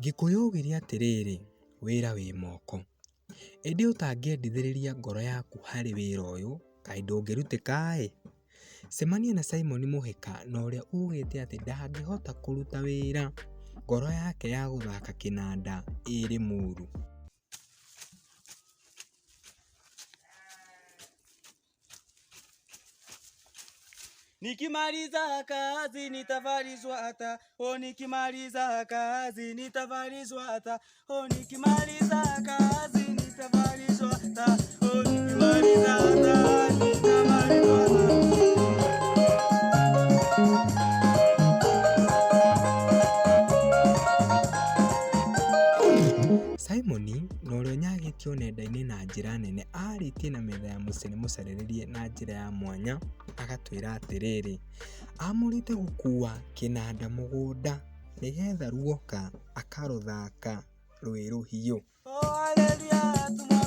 Gĩkũyũ augire atĩrĩrĩ, wĩra wĩ moko. Ĩndĩ ũtangĩendithĩrĩria ngoro yaku harĩ wĩra ũyũ, kaĩ ndũngĩrutĩka-ĩ. Cemania na Simon Mũhĩka na ũrĩa ugĩte atĩ ndangĩhota kũruta wĩra ngoro yake ya gũthaka kĩnanda ĩ Rĩmuru. Nikimaliza kazi nitavalishwa hata, oh, nikimaliza kazi nitavalishwa hata, oh, nikimaliza kazi nitavalishwa hata, oh, nikimaliza hata nitavalishwa hata. Simon na ũrĩa ũnyagĩtio nenda-inĩ na njĩra nene arĩtie na metha ya mũciĩ nĩ mũcarĩrĩrie na njĩra ya mwanya agatwĩra atĩrĩrĩ, amũrĩte gũkua kĩnanda mũgũnda nĩgetha ruoka akarũthaka rwĩ rũhiũ. Oh, haleluya,